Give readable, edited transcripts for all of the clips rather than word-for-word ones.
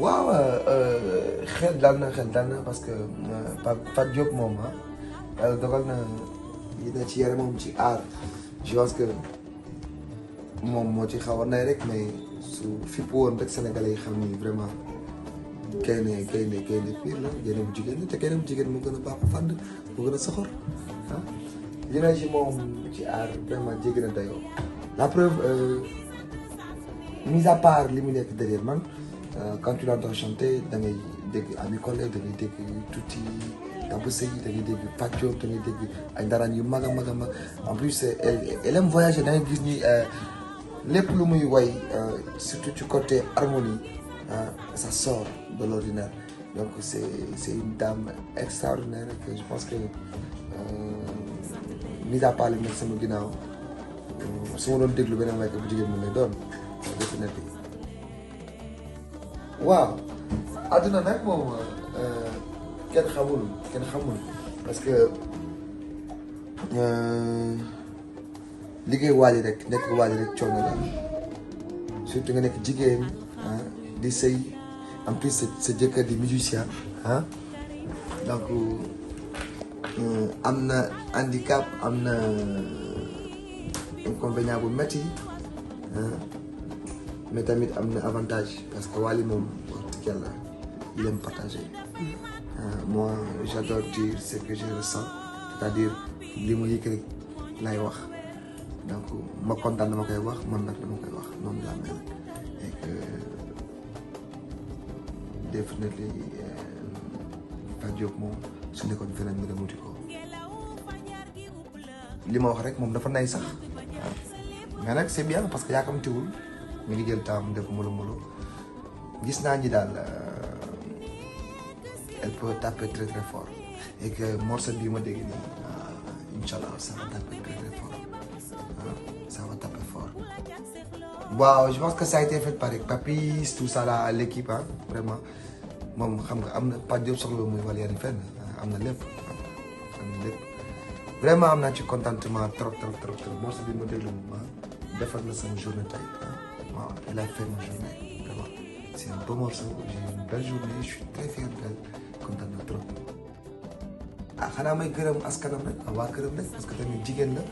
waaw xel dal na parce que Pape Diop moom yàlla dogal na yi na ci yaramam ci aar je pense que moom moo ci xaw a nay rek mais su fipp woon rek sénégalais yi xam ni vraiment gaynde pire la gaynde bu jigéen la te gaynde bu jigéen moo gën a baax fànn moo gën a soxor ah li na ci moom ci aar vraiment jéggi na dayoo la preuve mis à part li mu nekk derrière man quand tu l'entends chanter da ngay dégg Ami Collé da ngay dégg Tuuti Daba Sey da ngay dégg Pape Diop da ngay dégg ay ndaraan yu mag a mag en plus elle aime voyager da ngay gis ni lépp lu muy way surtout ci côté harmonie ça sort de l'ordinaire donc c'est une dame extraordinaire que je pense que mis à part li nekk sama ginnaaw su ma doon déglu beneen waykat bu jigéen mu lay doon defi na waaw àdduna nag moom kenn xamul parce que liggéey waali rek nekk waali rek coono la surtout nga nekk jigéen di sëy en plus sa jëkkër di musicien donc am na handicap am na inconvénient bu métti mais tamit am na avantage parce que Wally moom wax dëgg yàlla il aime partager moi j'adore dire ce que je ressens c'est-à-dire li ma yëg rek lay wax donc ma kontaan dama koy wax man nag dama koy wax noonu laa mel et que definitely Pape Diop moom su nekkoon feneen nga dem wuti ko li ma wax rek moom dafa nay sax mais nag c'est bien parce que yaakamtiwul mi ngi jël temps mu def molo gis naa ñi daal elle peut taper très très fort et que morceau bii ma dégg nii inchallah ça va taper très très fort ça va taper fort. waaw je pense que ça a été fait par Papis tout ça là l'équipe vraiment moom xam nga am na Pape Diop soxla muy wala yenn fenn am na lépp vraiment am naa ci contentement trop morceau bii ma déglu moom defar na sama journée tey waaw elle a fait ma journée vraiment c'est un beau morceau j'ai eu une belle journée je suis très fier d'elle kontaan na trop xanaa may gërëm askanam rek waa këram rek parce que tamit jigéen la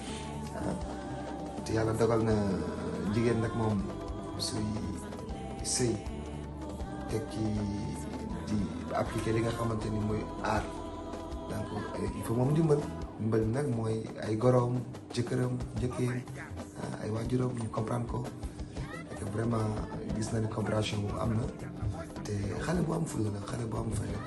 te yàlla dogal na jigéen nag moom suy sëy tekki di appliquer li nga xamante ni mooy aar donc il faut moom ndimbal nag mooy ay goroom jëkkëram njëkkee ay waajuram ñu comprendre ko et que vraiment gis na ni compréhension boobu am na te xale bu am fulla la xale bu am fayda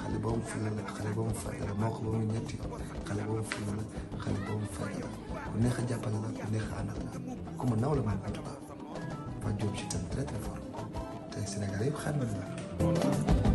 xale bu am fulla la xale bu am fayda la moo ko ba mu ñetti yoon xale bu am fulla la xale bu am fayda la ku neex a jàppale la ku neex a àndal la ku ma naw la man en tout cas Pape Diop ci tam très très fort te Sénégal yëpp xam nañ la